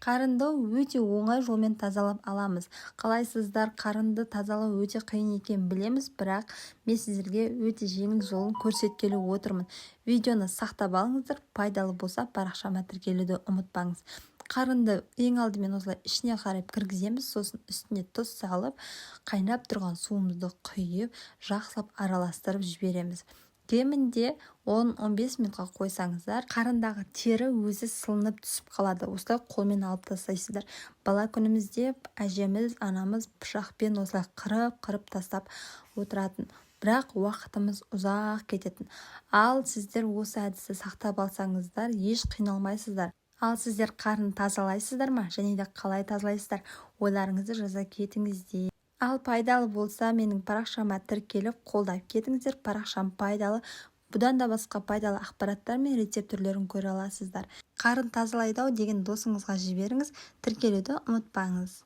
Қарынды өте оңай жолмен тазалап аламыз. Қалайсыздар? Қарынды тазалау өте қиын екенін білеміз, бірақ мен сіздерге өте жеңіл жолын көрсеткелі отырмын. Видеоны сақтап алыңыздар, пайдалы болса, парақшама тіркелуді ұмытпаңыз. Қарынды ең алдымен осылай ішіне қарай кіргіземіз, сосын үстіне тұз салып, қайнап тұрған суымызды құйып, жақсылап араластырып жібереміз. Кемінде 10-15 минутқа қойсаңыздар, қарындағы тері өзі сылынып түсіп қалады. Осылай қолмен алып тастайсыздар. Бала күнімізде әжеміз, анамыз пышақпен осылай қырып-қырып тастап отыратын, бірақ уақытымыз ұзақ кететін. Ал сіздер осы әдісті сақтап алсаңыздар, еш қиналмайсыздар. Ал сіздер қарын тазалайсыздар ма және де қалай тазалайсыздар? Ойларыңызды жаза кетіңіздер. Ал пайдалы болса, менің парақшама тіркеліп, қолдап кетіңіздер. Парақшам пайдалы, бұдан да басқа пайдалы ақпараттар мен рецепт түрлерін көре аласыздар. Қарын тазалайды ау деген досыңызға жіберіңіз, тіркелуді ұмытпаңыз.